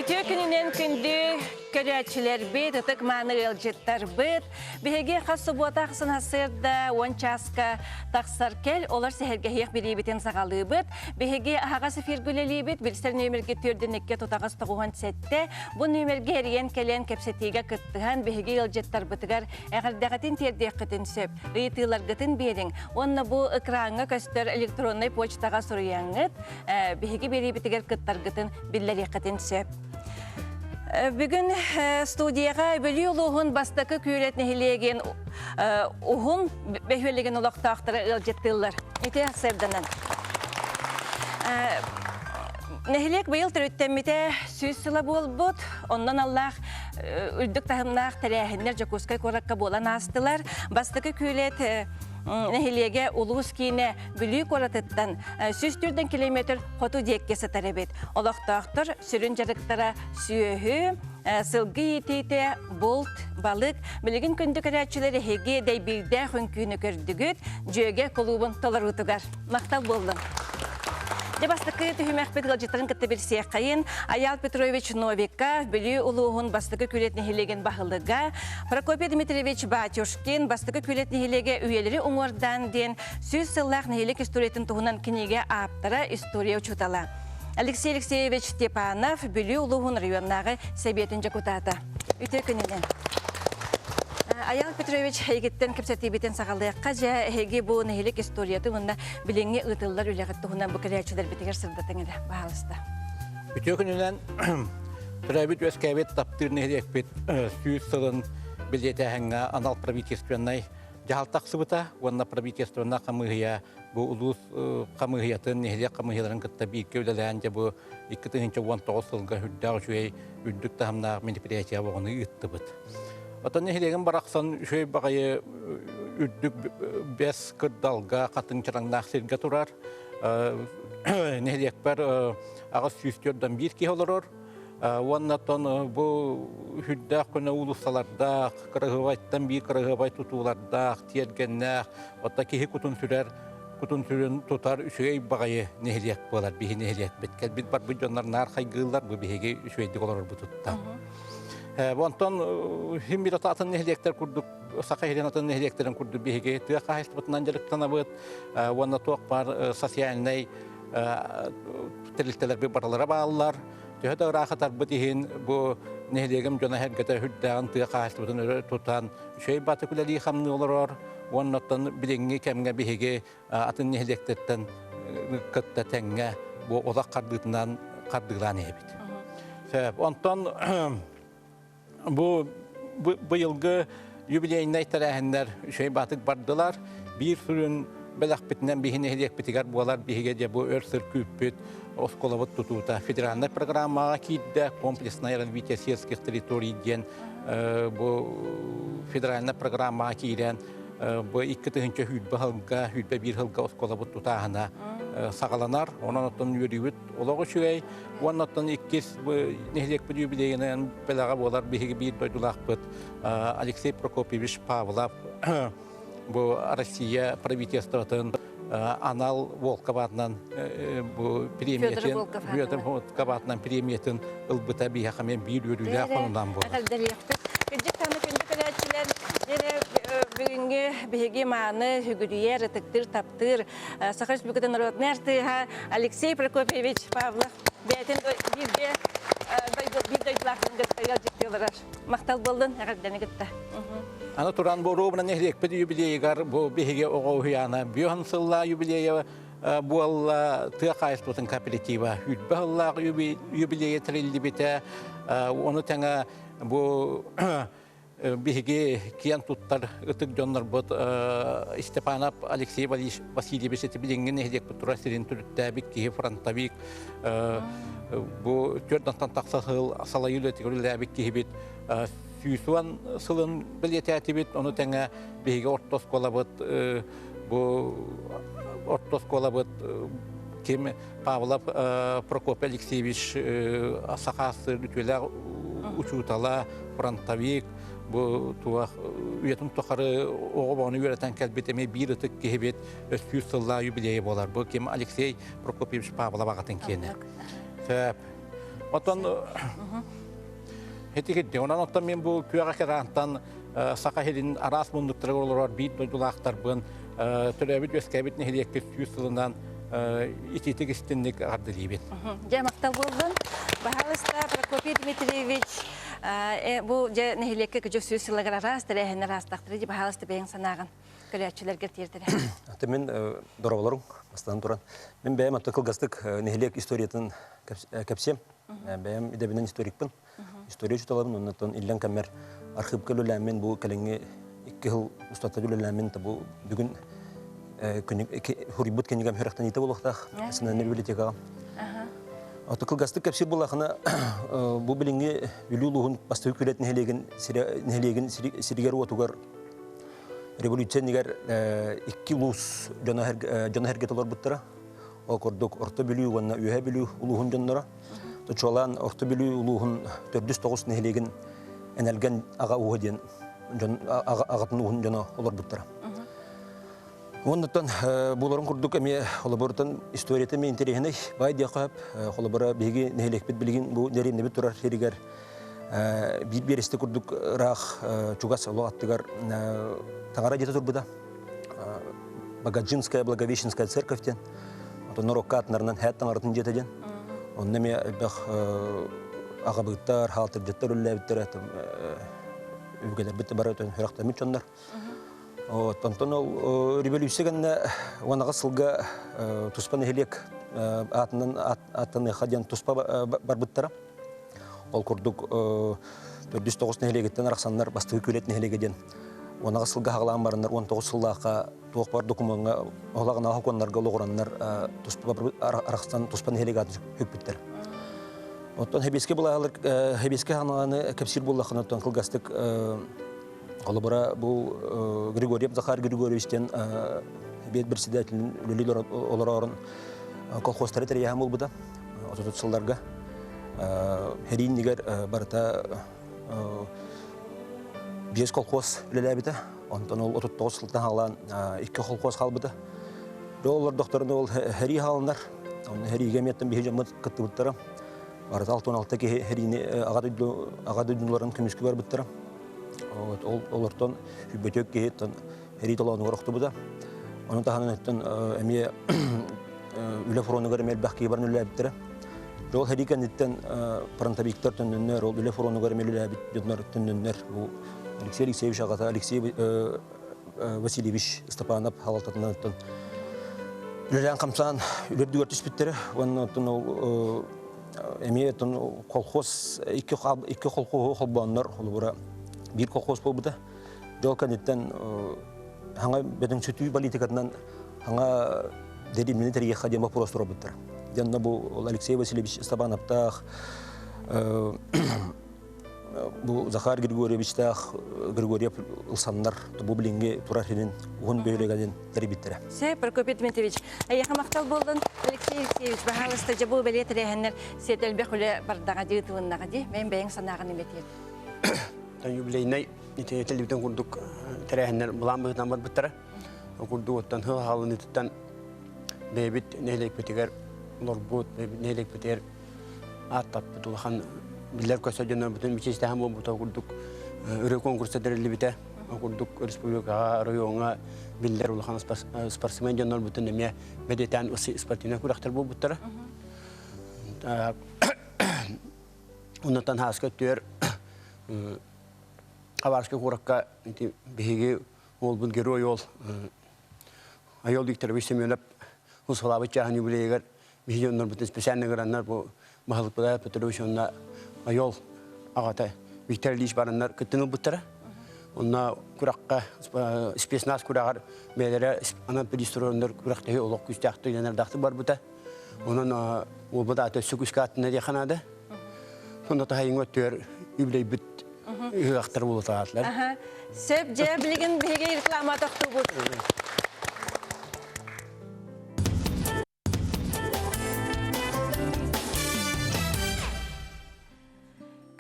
Үтүө күнүнэн күндү көрөөччүлэрбит, ытык мааны ыалдьыттарбыт. Биһиги хас субуота ахсын сарсыарда 10 чааска тахсар кэл, олор сэһэргэһиэх бириибитин саҕалыыбыт. Биһиги аһаҕас эфиргэ үлэлиибит, билсэр нүөмэргэ 4 тутаҕас 97. Бу нүөмэргэ эрийэн кэлэн кэпсэтиигэ кыттыһан биһиги ыалдьыттарбытыгар эҕэрдэҕитин тиэрдиэххитин сөп, ыйытыыларгытын биэриҥ уонна бу экраҥҥа көстөр электроннай почтаҕа суруйаҥҥыт, биһиги биэриибитигэр кыттаргытын биллэриэххитин сөп. Бүгүн студияҕа Бүлүү улууһун бастакы Күүлэт нэһилиэгин уһун бөһүөлэгин олохтоохторо ыалдьыттыыллар. Ити сырданан. Нэһилиэк быйыл төрүттэммитэ 100 сыла буолбут. Оннон аллаах үрдүк таһымнаах тэрээһиннэр Дьокуускай куоракка буолан аастылар. Бастакы Күүлэт нэһилиэгэ улуус киинэ Бүлүү куоратыттан 104 километр хоту диэкки сытар эбит. Олохтоохтор сүрүн дьарыктара сүөһү, сылгы иитиитэ, булт, балык. Билигин күндү көрөөччүлэр эһиги дэйбиирдээх үҥкүүнү көрдүгүт, Дьүөгэ кулуубун толоруутугар. Махтал буоллун. Дьэ бастакы түһүмэхпит ыалдьыттарын кытта билсиэххэйин. Айаал Петрович Новиков, Бүлүү улууһун бастакы Күлэт нэһилиэгин баһылыга, Прокопий Дмитриевич Батюшкин, бастакы Күлэт нэһилиэгэ үйэлэри уҥуордаан диэн 100 сыллаах нэһилиэк историятын туһунан кинигэ ааптара, история учуутала. Алексей Алексеевич Степанов, Бүлүү улууһун районнааҕы сэбиэтин дьокутаата. Үтүө күнүнэн. Аял Петрович эйигиттэн кэпсэтиибитин саҕалыахха дьэ эһиги бу нэһилик историятын уонна билиҥҥи ыытыллар үлэҕит туһунан бу кэлээччилэрбитигэр сырдатыҥ эрэ, баһаалыста. Үтүө күнүнэн төрөөбүт үөскээбит таптыыр нэһилиэкпит 100 сылын бэлиэтээһиҥҥэ анал правительственнай дьаһал тахсыбыта уонна правительственнай хамыыһыйа бу улуус хамыыһыйатын, нэһилиэк хамыыһыйаларын кытта бииргэ үлэлээн дьэ бу 2019 сылга үрдээх үчүгэй үрдүк таһымнаах мероприятие оҕону ыыттыбыт. Оттон нэһилиэгин барахсан үчүгэй баҕайы үрдүк бэс кырдалга хатыҥ чараҥнаах сиргэ турар. Нэһилиэкпэр 841 киһи олорор. Уонна оттон бу үрдээх көнө уулуссалардаах, кыраһыабайтан биир кыраһыабай тутуулардаах, тиэргэннээх, оттон киһи кутун сүрэр кутун сүрүн тутар үчүгэй баҕайы нэһилиэк буолар биһи нэһилиэкпит. Кэлбит барбыт дьоннор наар хайгыыллар, бу биһиги үчүгэйдик олорорбутуттан. Онтон хим бир атын нэһилиэктэр курдук Саха сирин атын нэһилиэктэрин курдук биһиги тыа хаһайыстыбатынан дьарыктанабыт уонна туох баар социальнай тэрилтэлэрбит барылара бааллар. Төһө да ыраах атарбыт иһин бу нэһилиэгим дьоно-сэргэтэ үрдээҕин тыа хаһаайыстыбатын өрө тутан үчүгэй баатык үлэлии хамныы олорор. Уонна оттон билиҥҥи кэмҥэ биһиги атын нэһилиэктэртэн кытта тэҥҥэ бу олох хардыытынан хардыылаан иһэбит. Сөп. Онтон Бу быйылгы юбилейнай тэрээһиннэр үчүгэй баатык бардылар. Биир сүрүн бэлэхпитинэн биһи нэһилиэкпитигэр буолар биһигэ дьэ бу өр сыр күүппүт оскуолабыт тутуута федеральнай программаҕа киирдэ комплексное развитие сельских территорий диэн бу федеральнай программаҕа киирэн бу 2020 сылга 21 сылга оскуолабыт тутааһына саҕаланар. Онон оттон үөрүүбүт олох үчүгэй. Уонна оттон иккис нэһилиэкпит юбилейынан бэлэҕэ буолар биһиги биир дойдулаахпыт Алексей Прокопьевич Павлов бу Россия правительствотын анал Волков аатынан бу премиятын Федор Волков аатынан премиятын ылбыта биһиэхэ эмиэ биир үөрүүлээх хонунан буолар. Кырдьык даҕаны күндү көрөөччүлэр, бүгүҥҥү биһиги мааны сүгүрүйэр, ытыктыыр, таптыыр Саха Республикатын народнай артыыһа Алексей Прокопьевич Павлов бэйэтин бииргэ биир дойдулаахтарын кытта ыалдьыттыы олорор. Махтал буоллун, эҕэрдэни кытта. Аны туран бу Ровно нэһилиэкпит юбилейыгар бу биһиги оҕо уһуйаана бүөн сыллаа юбилейа буолла тыа хаһаайыстыбатын кооператива 100 сыллаах юбилейа тэриллибитэ. Ону тэҥэ бу биһиги киэн туттар ытык дьоннорбут Степанов Алексей Васильевич ити билиҥҥи нэһилиэкпит турар сирин төрүттээбит киһи фронтовик бу 4 тахса сыл салайыы үлэтигэр үлэлээбит киһибит 110 сылын бэлиэтээтибит ону тэҥэ биһиги орто оскуолабыт бу орто оскуолабыт ким Павлов Прокопий Алексеевич саха ассыр үтүөлээх учуутала, фронтовик, бу туох үйэтин тухары оҕо үөрэтэн кэлбит эмиэ биир ытык киһибит өссүүр сыллаа юбилейа буолар. Бу ким Алексей Прокопьевич Павлов аҕатын киэнэ. Сөп. Оттон Ити онон оттон мен бу күөҕэ кыраантан Саха сирин араас муннуктарыгар олорор биир дойдулаахтарбын төрөөбүт үөскээбит нэһилиэкпит сүүс сылынан итиитик истинник ардылыыбын. Дьэ, махтал буоллун. Баһаалыста Прокопий Дмитриевич, бу дьэ нэһилиэккэ күдьүк сүүс сылыгар араас тэрээһиннэр аастахтара дии баһаалыста бэйэҥ санааҕын көрөөччүлэргэ тиэрдэрэ. Аты мин дороолорум бастан туран. Мин бэйэм аты кылгастык нэһилиэк историятын кэпсиэм. Бэйэм идэбинэн историкпын. История учууталабын, оннуттан иллэҥ кэммэр архыыпка үлэлээммин бу кэлиҥҥи икки сыл устата үлэлээммин бу бүгүн хуруйбут кинигам сүрэхтэниитэ буолуохтаах Национальнай библиотекаҕа. Ото кылгастык кэпсиир буоллахына, бу билиҥҥи Бүлүү улууһун бастакы күлэт нэһилиэгин нэһилиэгин сиригэр-уотугар революция иннигэр икки улуус дьоно дьоно-сэргэтэ олорбуттара. Ол курдук Орто Бүлүү уонна Үөһээ Бүлүү улууһун дьонноро. Чуолаан Орто Бүлүү улууһун төрдүс тоҕус нэһилиэгин Энэлгэн аҕа ууһа диэн дьон аҕатын ууһун дьоно олорбуттара. Уоннаттан буларын курдук эмиэ холобуртан историята эмиэ интэриэһинэй баай диэххэ сөп. Холобура биһиги нэһилиэкпит билигин бу дэриэбинэбит турар сиригэр биир биэрэстэ курдук ыраах чугас олох аттыгар таҥара дьиэтэ турбута. Багаджинская Благовещенская церковь диэн. Оттон норуокка атынарынан һээт таҥаратын дьиэтэ диэн. Онно эмиэ элбэх аҕабыыттар, хаалтырдьыттар үлэлээбиттэрэ, өбүгэлэрбит бары сүрэхтэммит дьоннор. Онтон ол революция кэннэ 18 сылга туспа нэһилиэк аатынан аттаныаха диэн туспа барбыттара. Ол курдук төрдүс тоҕус нэһилиэгиттэн арахсаннар бастакы күлэт нэһилиэгэ диэн 18 сылга хаҕалаан бараннар 19 сыллаахха туох бар докумуоҥҥа оһолоҕунаах окуоннарга олоҕураннар туспа арахсан туспа нэһилиэк аатын сүкпүттэр. Оттон Хэбиэскэ былаһалар Хэбиэскэ ханааны кэпсиир буоллаххына оттон кылгастык холобура бу Григорьев Захар Григорьевич диэн Сэбиэт председателин үлэлии олороорун колхозтары тэрийэһэн буолбута отут сылларга Хэрииннигэр барыта биэс колхоз үлэлээбитэ. Онтон ол 39 сылтан хаалан икки колхоз хаалбыта. Ол олордохторуна ол хэрии хааланар. Онно хэриигэ эмиэттэн биһи дьоммут кыттыбыттара. Барыта 66 киһи хэриини аҕа дойдуларын көмүскүү барбыттара. Ол олортон сүүрбөтүөк киһи Эрии толоонугар охтубута. Ону таһынан өттөн эмиэ үлэ фронугар эмиэ элбэх киһи баран үлэлээбиттэрэ. Ол сэрии кэнниттэн фронтовиктар төннөннөр, ол үлэ фронугар эмиэ үлэлээбит дьоннор төннөннөр. Бу Алексей Алексеевич аҕата Алексей Васильевич Степанов халалтатынан оттон үлэлээн хамсаан үлэ үрдүгэр түспүттэрэ. Уонна оттон ол эмиэ оттон колхоз икки икки колхоһу холбооннор холобура биир колхоз буолбута. Дьол кэнниттэн хаҥа бөдөҥсүтүү политикатынан хаҥа дэриэбинэни тэрийиэххэ диэн боппуруос туруорбуттар. Дьонно бу Алексей Васильевич Стабановтаах бу Захар Григорьевичтаах Григорьев ылсаннар бу билиҥҥи турар сирин уһун бөһүөлэгин тэрийбиттэрэ. Сөп, Прокопий Дмитриевич, эйиэхэ махтал буоллун. Алексей Алексеевич, баһаалыста дьэ бу бэлиэ тэрээһиннэр сиэт элбэх үлэ бардаҕа дии ытылыннаҕа дии. Мен бэйэҥ санааҕын имэтиэт. Юбилейнай ити этиллибитин курдук тэрээһиннэр былаан быһыытынан барбыттара. Ол курдук оттон сыл хаалыныытыттан бэйэбит нэһилиэкпитигэр олорбут, бэйэбит нэһилиэкпитигэр ааттаппыт улахан биллэр көсө дьоннорбутун бичистэһэн буолбута курдук ырыа конкурса тэриллибитэ. Ол курдук республикаҕа, оройуоҥҥа биллэр улахан спортсмен дьоннорбутун эмиэ бэлиэтээн спортивнай күрэхтэр буолбуттара. Оннуттан хааска өттүгэр Хабаровскай куоракка ити биһиги уолбут герой уол Айол Викторович Семенов Усалаабыт чааһын юбилейыгар биһиги дьоннорбутун специально ыҥыраннар бу Баһылыкпыта Петрович уонна Айол аҕата Виктор Ильич бараннар кыттын ылбыттара. Онно күрэххэ спецназ күрэҕэр бэйэлэрэ анал педистроннар күрэхтэһии олох күүстээхтик дьаныардаахтык барбыта. Онон уолбут аата өссө күүскэ аттына диэххэ наада. Сонно таһайыҥҥа өттүгэр үбүлэйбит ыһыахтар буолутаатылар. Сөп, дьэ, билигин биһиги реклама тохтуубут.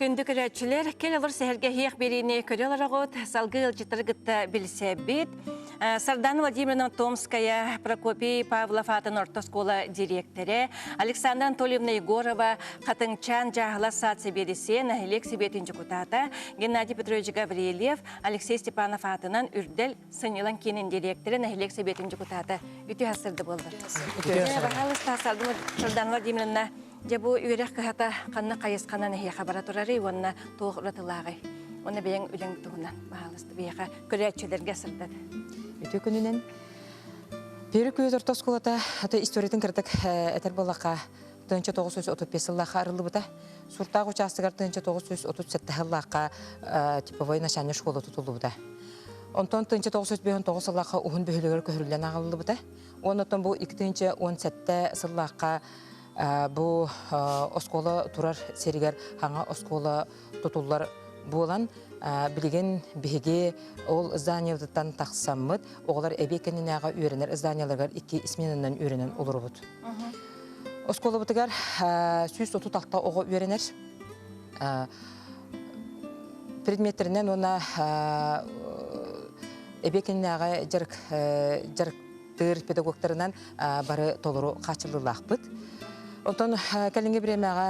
Күндү көрөөччүлэр, кэл олор сэһэргэһиэх биэриини көрө олороҕут, салгыы ыалдьыттары кытта билсэбит. Сардана Владимировна Томская, Прокопий Павлов аатын орто оскуола дириэктэрэ, Александра Анатольевна Егорова, Хатыҥчаан дьааһыла саад сэбиэдиссэйэ, нэһилиэк сэбиэтин дьокутаата, Геннадий Петрович Гаврильев, Алексей Степанов аатынан Үрдэл сынньалаҥ киинин дириэктэрэ, нэһилиэк сэбиэтин дьокутаата. Үтүө сарсыарда буолла. Баһаалыста Сардана Владимировна, дьэ бу үөрэх кыһата ханна хайысханан эһиэхэ бара турарый уонна туох уратылааҕый? Уонна бэйэҥ үлэҥ туһунан, баһаалыста, биһиэхэ көрөөччүлэргэ сырдат. Үтүө күнүнэн. Пири Күөт орто оскуолата аты историятын кыратык этэр буоллахха 1935 сыллаахха арыллыбыта. Суртаах учаастагар 1937 сыллаахха типовой начальнай школа тутуллубута. Онтон 1959 сыллаахха уһун бөһүлүгэр көһөрүллэн аҕалыллыбыта. Онтон бу 2017 сыллаахха бу оскуола турар сиригэр хаҥа оскуола тутуллар буолан билигин биһиги ол зданиебытыттан тахсаммыт оҕолор эбиэ кэннинээҕи үөрэнэр зданиеларыгар икки сменанан үөрэнэн олоробут. Оскуолабытыгар 136 оҕо үөрэнэр. Предметтеринэн уонна эбиэ кэннинээҕи дьарык дьарыктыыр педагогтарынан бары толору хааччыллыылаахпыт. Онтон кэлиҥҥи бириэмэҕэ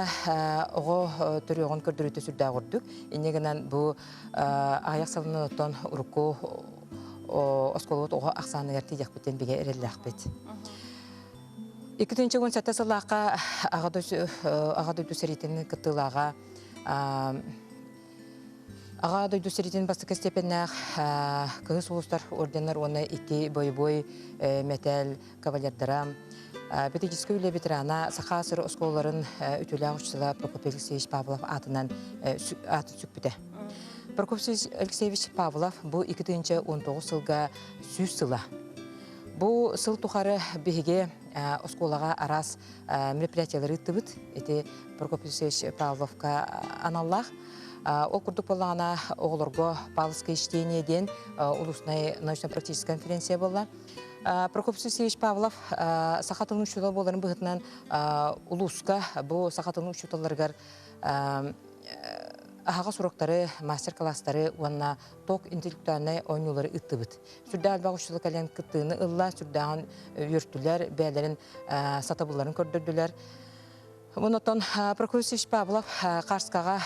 оҕо төрүөҕүн көрдөрүүтэ сүрдээх үрдүк. Инньэ гынан бу аҕыйах сылынан оттон урукку оскуолабыт оҕо ахсааныгар тиийиэхпитин бигэ эрэллээхпит. 2017 сыллаахха Аҕа дойду сэриитин кыттыылааҕа Аҕа дойду сэриитин бастакы степеннээх Кыһыл Сулустар орденнар уонна икки бойобуой мэтээл кавалердара, педагогическай үлэ ветерана, Саха сир оскуолаларын үтүөлээх учуутала Прокопий Алексеевич Павлов аатынан аатын сүкпүтэ. Прокопий Алексеевич Павлов бу 2019 сылга сүүс сыла. Бу сыл тухары биһиги оскуолаҕа араас мероприятиялары ыыттыбыт. Ити Прокопий Алексеевич Павловка аналлаах. Ол курдук буоллаҕына, оҕолорго Павловское чтение диэн улуснай научно-практическая конференция буолла. Прокопий Алексеевич Павлов саха тылын учуутала буоларын быһыытынан улууска бу саха тылын учууталларыгар аһаҕас уроктары, мастер-класстары уонна ток интеллектуальнай оонньуулары ыыттыбыт. Сүрдээх элбэх учуутал кэлэн кыттыыны ылла, сүрдээҕин үөртүлэр, бэйэлэрин сатабылларын көрдөрдүлэр. Онтон Прокопьевич Павлов Карскаҕа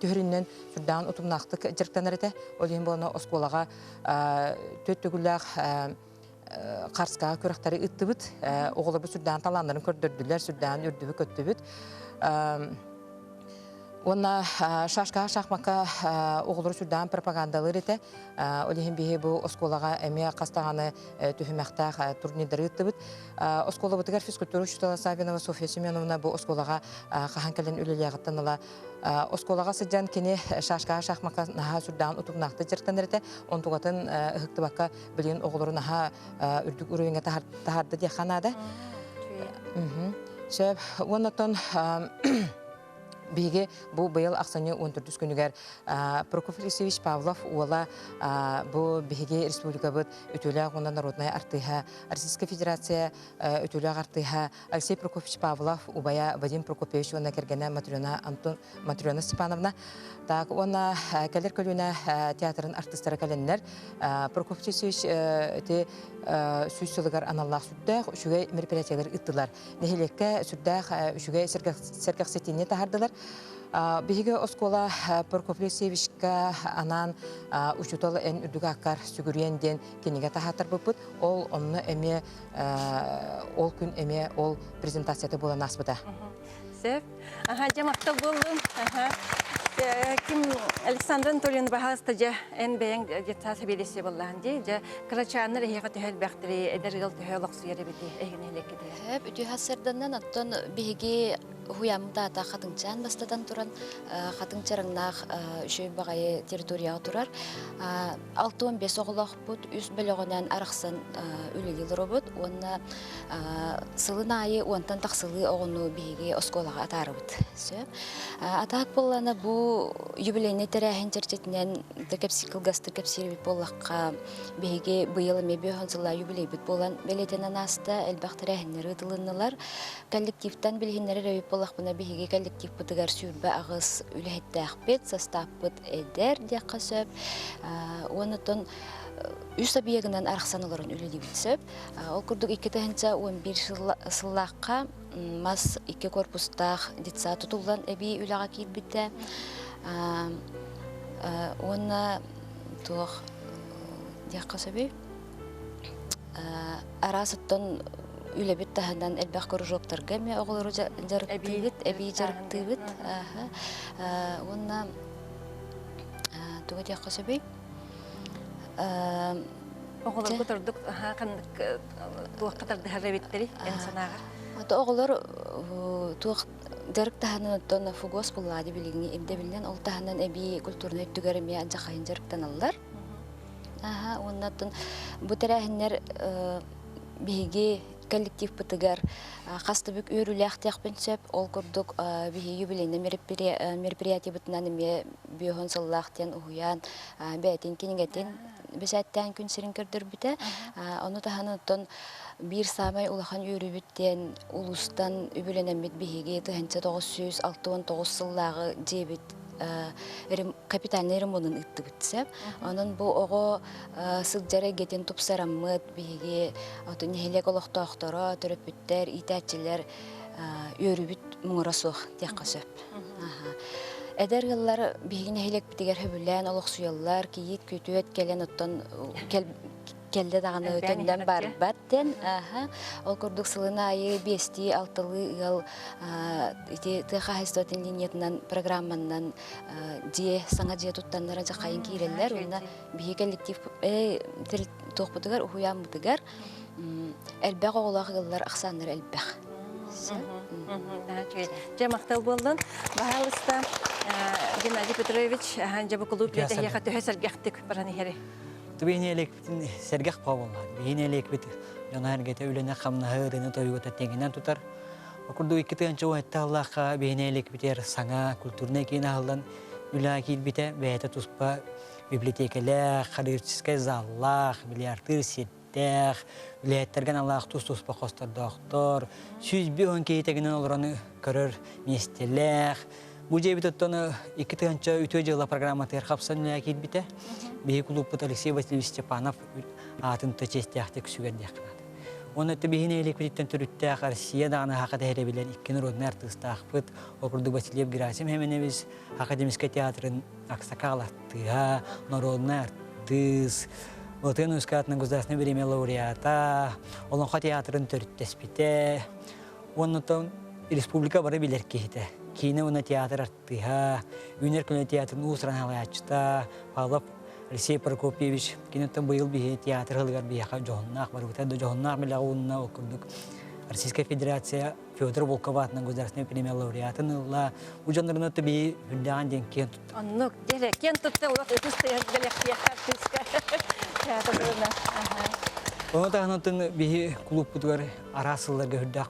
түһэринэн сүрдээҕин утумнаахтык дьарыктанар этэ. Ол иһин буолан оскуолаҕа түөрт төгүллээх Карскаҕа күрэхтэри ыыттыбыт. Оҕолорбут сүрдээҕин талааннарын көрдөрдүлэр, сүрдээҕин үрдүбү-көттүбүт. Уонна шашкаҕа, шахмакка оҕолору сүрдээҕин пропагандалыыр этэ. Ол иһин биһи бу оскуолаҕа эмиэ хас даҕаны түһүмэхтээх турнирдары ыыттыбыт. Оскуолабытыгар физкультура учуутала Саввинова Софья Семеновна бу оскуолаҕа хаһан кэлэн үлэлиэҕиттэн ыла оскуолаҕа сылдьан кини шашкаҕа, шахмакка наһаа сүрдээҕин утумнаахтык дьарыктанар этэ. Онтугатын ыһыктыбакка билигин оҕолору наһаа үрдүк уровеньга таһаарда диэххэ наада. Сөп. Уонна оттон Биһиги бу быйыл ахсынньы 14 күнүгэр Прокопий Алексеевич Павлов уола бу биһиги республикабыт үтүөлээх уонна народнай артыыһа, Российская Федерация үтүөлээх артыыһа Алексей Прокопьевич Павлов убайа Вадим Прокопьевич уонна кэргэнэ Матрена Антон Матрена Степановна так уонна кэлэр көлүөнэ театрын артыыстара кэлэннэр Прокопий Алексеевич ити сүүс сылыгар аналлаах сүрдээх үчүгэй мероприятиялар ыыттылар. Нэһилиэккэ сүрдээх үчүгэй сэргэхситиини таһардылар. Биһиги оскуола Прокопий Алексеевичка анаан учуутал эн үрдүк ааккар сүгүрүйэн диэн кинигэ таһааттарбыппыт. Ол онно эмиэ ол күн эмиэ ол презентацията буолан ааспыта. Сөп. Аха, дьэ махтал буоллун. Аха. Ким Александр Анатольевна баһаалыста дьэ эн бэйэҥ детсад сэбиэдиссэйэ буоллаҕын дии. Дьэ кырачааннар эһиэхэ төһө элбэхтэрий, эдэр ыал төһө олохсуйар эбитий эһиги нэһилиэккитигэр? Сөп, үтүө сарсыарданнан оттон биһиги уһуйааммыт аата Хатыҥчаан бастатан туран хатыҥ чараҥнаах үчүгэй баҕайы территорияҕа турар. 65 оҕолоохпут, үс бөлөҕүнэн арахсан үлэлии олоробут уонна сылын аайы уонтан тахсылыы оҕону биһиги оскуолаҕа атаарабыт. Сөп. Атаак буоллаҕына бу юбилейнай тэрээһин чэрчитинэн да кэпсии кылгастык кэпсиир эбит буоллахха, биһиги быйыл эмиэ бүөһүн сыллаа юбилейбит буолан бэлиэтэнэн ааста, элбэх тэрээһиннэр ыытылыннылар. Коллективтан билиһиннэрэр эбит. буоллахпына, биһиги коллективпытыгар 28 үлэһиттээхпит, састааппыт эдэр диэххэ сөп. Уонна үс объегынан арахсан олорон үлэлиибит сөп. Ол курдук 2011 сыллаахха мас икки корпустаах детсад тутуллан эбии үлэҕэ киирбитэ. Уонна туох диэххэ сөбүй? Араас оттон үлэбит таһынан элбэх кружоктарга эмиэ оҕолору дьарыктыыбыт, эбии дьарыктыыбыт. Уонна тугу диэххэ сөбүй? Оҕолоргут ордук ханнык туохха тардыһар эбиттэрий эн санааҕар? Оҕолор туох дьарык таһынан оттон фугос буллаады билиҥҥи ирдэбилинэн ол таһынан эбии культурнай өттүгэр эмиэ адьахайын дьарыктаналлар. Аха, уонна оттон бу тэрээһиннэр биһиги коллективпытыгар хас да бүк үөрүүлээхтиэхпин сөп. Ол курдук биһиги юбилейнай мероприятиебытынан эмиэ бүөһүн сыллаах диэн уһуйаан бэйэтин кинигэтин бэчээттээн күн сирин көрдөрбүтэ. Ону таһынан оттон биир саамай улахан үөрүүбүт диэн улуустан үбүлэнэммит биһиги 1969 сыллааҕы дьиэбит капитальнай ремонун ыыттыбыт сөп. Онон бу оҕо сылдьар эйгэтин тупсараммыт биһиги нэһилиэк олохтоохторо, төрөппүттэр, иитээччилэр үөрүүбүт муҥура суох диэххэ сөп. Эдэр ыаллар биһиги нэһилиэкпитигэр сөбүлээн олохсуйаллар, кийиит күтүөт кэлэн оттон кэллэ даҕаны төннөн барбат диэн. Ол курдук сылын аайы биэстии алтылыы ыал ити тыа хаһаайыстыбатын линиятынан программанан дьиэ саҥа дьиэ туттаннара дьахайын киирэллэр уонна биһиги коллектив туохпутугар уһуйааммытыгар элбэх оҕолоох ыаллар ахсааннара элбэх. Дьэ махтал буоллун. Баһаалыста Геннадий Петрович, дьэ бу кулууп үлэтэ төһө сэргэхтик баран иһэри? Түбэһини элекпитин сэргэх буолла. Биһини элекпит дьоно эргэтэ үлэни хамнаһы ырыны тойугута тэҥинэн тутар. Окурдук икки тыһыынча уон аллаахха биһини элекпитигэр саҥа культурнай киин аһыллан үлэҕэ киирбитэ бэйэтэ туспа библиотекэлээх, хореографическай заллаах, бильярдтыыр сирдээх, үлэһиттэргэ аналлаах тус-туспа хостордоохтор, 150 киһи тэгинэн олорон көрөр миэстэлээх. Бу дьиэбит оттон 2000 үтүө дьыала программатыгар хапсан үлэҕэ киирбитэ. Биһи кулууппут Алексей Васильевич Степанов аатын та чиэстээхтик сүгэн диэххэ наада. Уонна өттө биһи нэһилиэкпититтэн төрүттээх Россия даҕаны хака тэһэрэ билэр икки народнай артыыстаахпыт. Ол курдук Васильев Герасим Хеменевич академическай театрын аксакал артыыһа, народнай артыыс, Латыын Ускатынан государственный премия лауреата, Олоҥхо театрын төрүттэспитэ, уонна республика бары билэр киһитэ. Киинэ уонна театр артыыһа, Үүнэр көлүөнэ театрын уус-уран салайааччыта Павлов Алексей Прокопьевич киниттэн быйыл биһи театр сылыгар биһиэхэ дьоһуннаах барыбыта да дьоһуннаах билэҕэ уонна ол курдук Российская Федерация Федор Волков аатынан государственная премия лауреатын ылла. Бу дьоннорун өттө биһи үрдэҕин диэн киэн тутта. Оннук, дьэ киэн тутта улах ытыс тыаһын бэлэхтиэххэ артыыска театрына. Ону таһынан биһи кулууппутугар араас сылларга үрдээх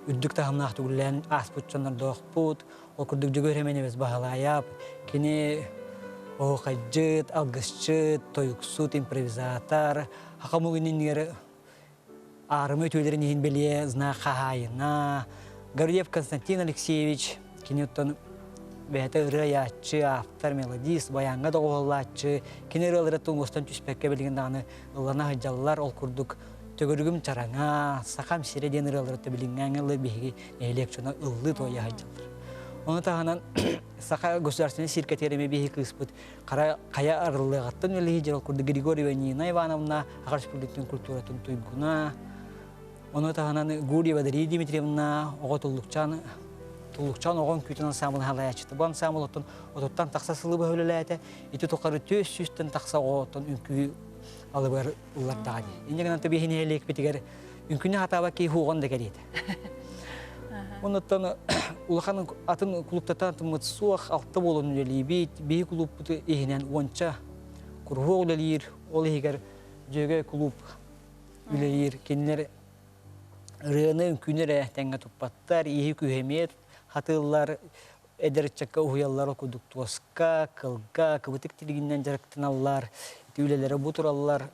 үрдүк таһымнаах түгүллээн ааспыт дьоннордоохпут. Ол курдук Дьөгүөр Эмэнэбис Баһылайап, кини оһуохайдьыт, алгысчыт, тойуксут, импровизатор, саха омук иннигэр аарыма үтүөлэрин иһин бэлиэ знак хаһаайына Гаврильев Константин Алексеевич, кини оттон бэйэтэ ырыа айааччы, автор, мелодист, баяҥҥа доҕуһуоллааччы, кини ырыалара туҥустан түспэккэ билигин даҕаны ыллана сылдьаллар, ол курдук Төгүрүгүм чараҥа, Сахам сирэ диэн ырыалары билиҥҥээҥҥэ ыллыы биһиги нэһилиэк дьоно ыллыы туойа сылдьаллар. Ону таһынан Саха государственнай циркэтигэр эмиэ биһиги кыыспыт Хара хайа арыллыаҕыттан үлэлиир ол курдук Григорьева Нина Ивановна Саха Республикатын культуратын туйгуна, ону таһынан Гурьева Дария Дмитриевна оҕо туллукчаан туллукчаан оҕо үҥкүүтүн ансаамбылын салайааччыта. Бу ансаамбыл оттон отуттан тахса сылы быһа үлэлээтэ. Ити тухары 400-тэн тахса оҕо оттон үҥкүү алыбыгар ыллардаҕа дии. Инньэ гынан биһи нэһилиэкпитигэр үҥкүүнү хатаабат киһи уоҕун да кэриэтэ. Оннуттан улахан атын кулууптартан атыммыт суох, алта буолан үлэлиибит. Биһи кулууппут иһинэн уонча куруһуок үлэлиир, ол иһигэр Дьүөгэй кулууп үлэлиир. Кинилэр ырыаны, үҥкүүнү эрэ тэҥҥэ туппаттар, ииһи-күүһү эмиэ хатыыллар, эдэр ыччакка уһуйаллар, ол курдук туоска, кылга, кыбытык тилигинэн дьарыктаналлар, ити үлэлэрэ бу тураллар.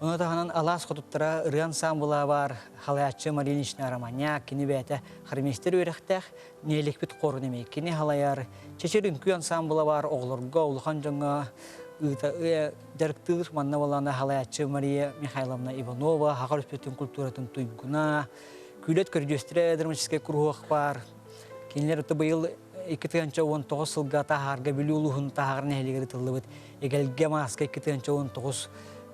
Ону таһынан алаас хотуттара ырыа ансаамбыла баар халаяччы Мария Ильинична Романяк, кини бэйэтэ хормейстер үөрэхтээх, нэһилиэкпит хорун эмиэ кини халайар. Чэчир үҥкүү ансаамбыла баар оҕолорго, улахан дьоҥҥо ыыта дьарыктыыр. Манна буоллаҕына халаяччы Мария Михайловна Иванова, Саха Өрөспүүбүлүкэтин культуратын туйгуна, Күүлэт көрдьүөстэрэ драматическай куруһуок баар. Кинилэр быйыл 2019 сылга таһаарга Бүлүү улууһун Таһаҕар нэһилиэгэр ыытыллыбыт Эгэлгэ мааска 2019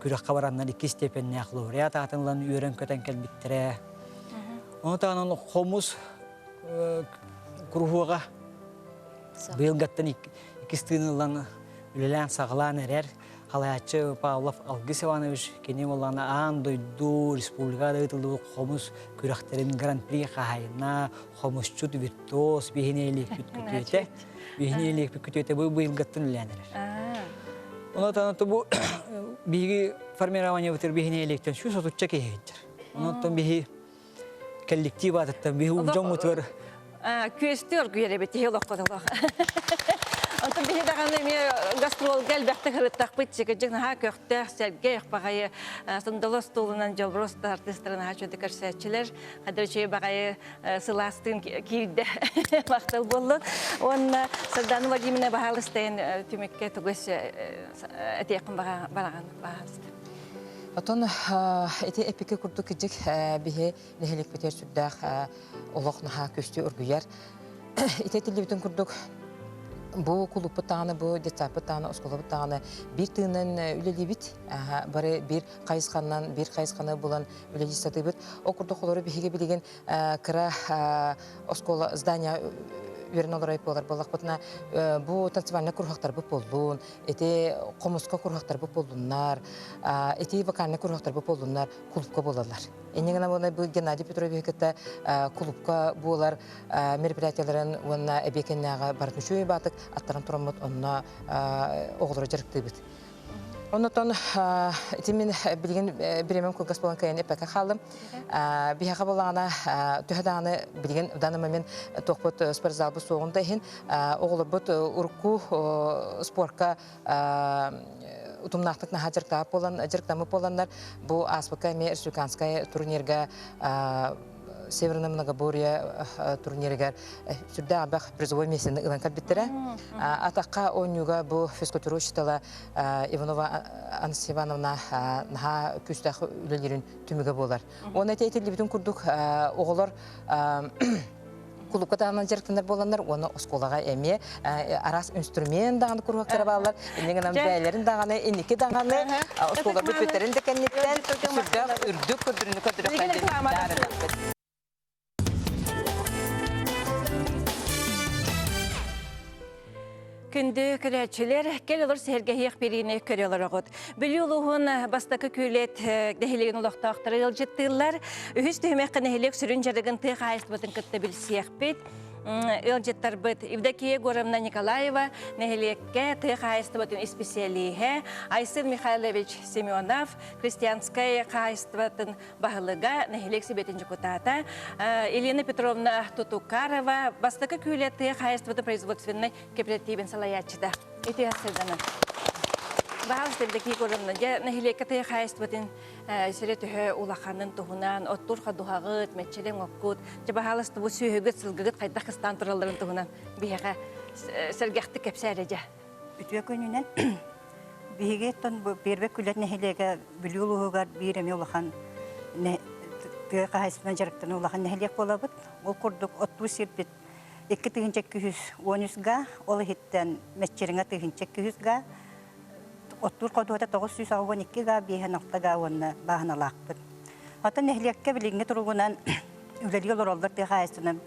күрэххэ бараннар иккис степеннээх лауреат аатын ылан үөрэн-көтөн кэлбиттэрэ. Ону таһынан хомус куруһуога быйылгаттан иккис тыын ылан үлэлээн саҕалаан эрэр. Халаяччы Павлов Алгыс Иванович кини буоллаҕына аан дойду республикаҕа ыытыллыбыт хомус күрэхтэрин гран-при хаһаайына, хомусчут виртуоз биһини илиэкпит күтүөтэ. Биһини илиэкпит күтүөтэ бу быйылгаттан үлэлээн эрэр. Онон бу биһиги формированиебытыр биһини илиэктэн 130 киһи сылдьар. Онон биһи коллектив аатыттан биһи дьоммутугар күөстүү оргуйар эбит киһи олоххо олох. Онтон биһи даҕаны эмиэ гастролга элбэхтик сырыттахпыт чикирдьик наһаа көхтөөх, сэргэх баҕайы сандалы остуолунан дьолбурус артыыстары наһаа үчүгэйдик көрсөөччүлэр. Хадыр үчүгэй баҕайы сылаастыын киирдэ махтал буоллун. Уонна Сардана Владимировна баһаалыстайын түмүккэ тугу этиэххин бараҕын баһаалыста. Отон ити эпике курдук кыдьык биһи нэһиликпитигэр сүрдээх олох наһаа күстүү оргуйар. Ити этиллибитин курдук бу кулуппут даҕаны, бу детсадпыт даҕаны, оскуолабыт даҕаны биир тыынынан үлэлиибит. Бары биир хайысханан, биир хайысханы булан үлэлии сатыыбыт. Ол курдук олору биһиги билигин кыра оскуола здание үөрэн олорой буолар буоллахпытына бу танцевальнай куруһактарбыт буоллун, ити хомуска куруһактарбыт буоллуннар, ити вокальнай куруһактарбыт буоллуннар кулупка буолаллар. Инньэ гынан уонна бу Геннадий Петрович кытта кулупка буолар мероприятияларын уонна эбиэкэннээҕи барытын үчүгэй баатык аттаран тураммыт онно оҕолору дьарыктыыбыт. Оннотон ити мин билигин бириэмэм кылгас буолан кыайан эппэккэ хааллым. Биһиэхэ буоллаҕына төһө даҕаны билигин в данный момент туохпут спортзалбыт суоҕун да иһин оҕолорбут урукку спорка утумнаахтык наһаа дьарыктаах буолан дьарыктаммыт буоланнар бу ааспыкка эмиэ республиканскай турнирга Северное многоборье турнирыгар сүрдээх элбэх призовой миэстэни ылан кэлбиттэрэ. Атахха оонньууга бу физкультура учителя Иванова Анастасия Ивановна наһаа күүстээх үлэлиирин түмүгэ буолар. Уонна ити этиллибитин курдук оҕолор кулуупка таһынан дьарыктанар буоланнар уонна оскуолаҕа эмиэ араас инструмент даҕаны куруһуктара бааллар. Инньэ гынан бэйэлэрин даҕаны, инники даҕаны оскуолаларбыт бүтэрин да кэнниттэн сүрдээх үрдүк көрдөрүүнү көрдөрүөхтэрин Күндү көрөөччүлэр, кэл олор сэһэргэһиэх бириини көрө олороҕут. Бүлүү улууһун бастакы күүлэт нэһилиэгин олохтоохторо ыалдьыттыыллар. Үһүс түһүмэххэ нэһилиэк сүрүн дьарыгын тыа хаһаайыстыбатын кытта билсиэхпит. Ыалдьыттарбыт Евдокия Егоровна Николаева нэһилиэккэ тыа хаһаайыстыбатын исписэлииһэ, Айсен Михайлович Семенов крестьянскай хаһаайыстыбатын баһылыга, нэһилиэк сэбиэтин дьокутаата Елена Петровна Тутукарова, бастакы күүлэ тыа хаһаайыстыбатын производственнай кэпэрэтиибин салайааччыта. Ити сырданан. Баһаалыста Евдокия Егоровна, дьэ нэһилиэккэ тыа хаһаайыстыбатын сирэ төһө улаханын туһунан, оттуур ходуһаҕыт, мэччилэҥ оккут, дьэ баһаалыста бу сүөһүгүт, сылгыгыт хайдах кыстаан туралларын туһунан биһиэхэ сэргэхтик кэпсээ дьэ. Үтүө күнүнэн Биһиги оттон бу Первый Күлэт нэһилиэгэ Бүлүү улууһугар биир эмиэ улахан тыа хаһаайыстыбанан дьарыктанар улахан нэһилиэк буолабыт. Ол курдук оттуу сирбит 2213 га, ол иһиттэн Мэччириҥэ 1200 га, оттуур ходуһата 982 га, 56 га уонна бааһыналаахпыт. Оттон нэһилиэккэ билиҥҥи туругунан үлэлии олороллор тыа хаһаайыстыбанан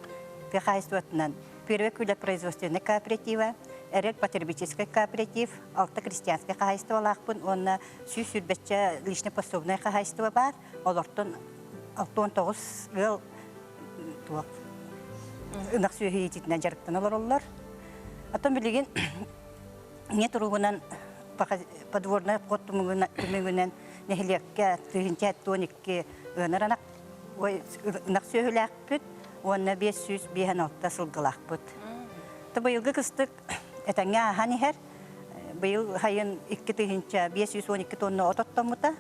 тыа хаһаайыстыбатынан Первый Күлэт производственнай кооператива, Эрэл потребительскай кооператив, алта крестьянскай хаһаайыстыбалаахпын уонна 120 личный пособнай хаһаайыстыба баар. Олортон 69 ыал туох ынах сүөһү иитиитинэн дьарыктана олороллор. Оттон билигин ийэ туругунан подворнай обход түмүгүнэн нэһилиэккэ 1012 ыанар ынах ынах сүөһүлээхпит уонна 556 сылгылаахпыт. Быйылгы кыстык этэҥҥэ ааһан иһэр. Быйыл сайын 2512 тонна от оттоммута.